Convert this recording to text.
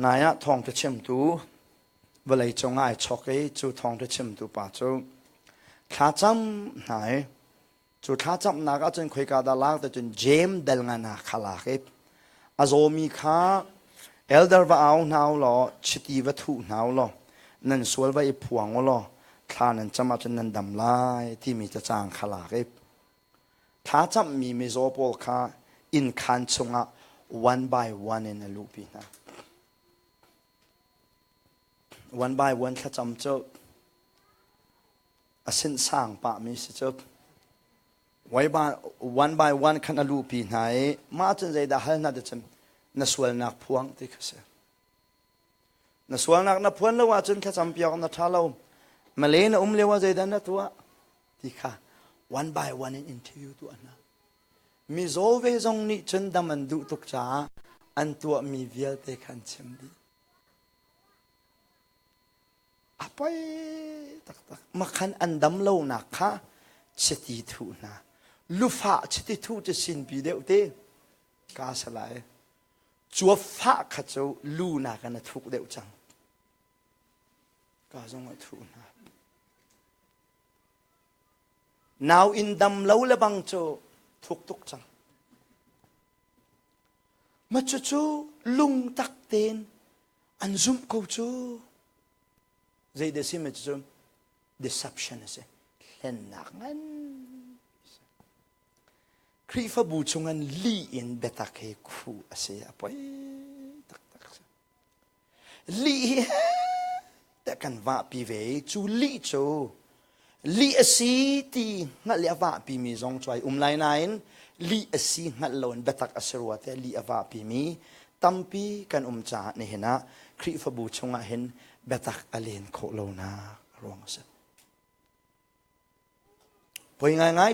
Nai ah thawngṭha chimtu vawleicung ah ai chawk i cu thawngṭha chimtu pa cu thlacam hna i cu thlacamnak ahcun khoika dah lak ti cun Jeim dal ngan ah kha lak i a zawmi kha elder va au hna u law chiti va thuh hna u law nan sual va i phuang u law thla nan cam ahcun nan dam lai timi cacang kha lak i Thlacammi mizaw pawl kha innkhaan chungah one by one in a luhpi hna. One by one thlacam cu a sinsang pahmi si cu. One by one khan a luhpi hna i mah cun zeidah hal hna ti cun na sualnak phuang ti kha si. Na sualnak na phuan lo ahcun thlacam piak na ṭha lo. Male na um lio ah zeidah na tuah? Ti kha one by one in interview tuah hna. Mizaw ve zong nih cun dam an duh tuk caah an tuahmi vialte kha an chim dih. A poi taktak. Makhan an dam lonak kha chiti thuh hna. Lufah chiti thuh cu sinpi deuh te. Ka salai. Cuafah kha cu lu nakin a thuk deuh cang. Ka zong a thuh hna. Nau inn dam lo le bang cu thuk tuk cang. Ma cucu lungtak tein an zumh ko cu. Zei dah si ma cucu deception a si. Hlennak ngan. Khrihfabu chungin lih in biatak hi khuh a si a poi taktak si. Lih hi te kan vahpi ve i cu lih cu lih a si ti hngalh i a vahpi mi zong cu ai um lai nain lih a si hngalh loin biatak a si rua tiah lih a vahpi mi tampi kan um caah nihin ah Khrihfabu chungah hin biatak a len khawh lonak a ruang a si. Poi ngaingai.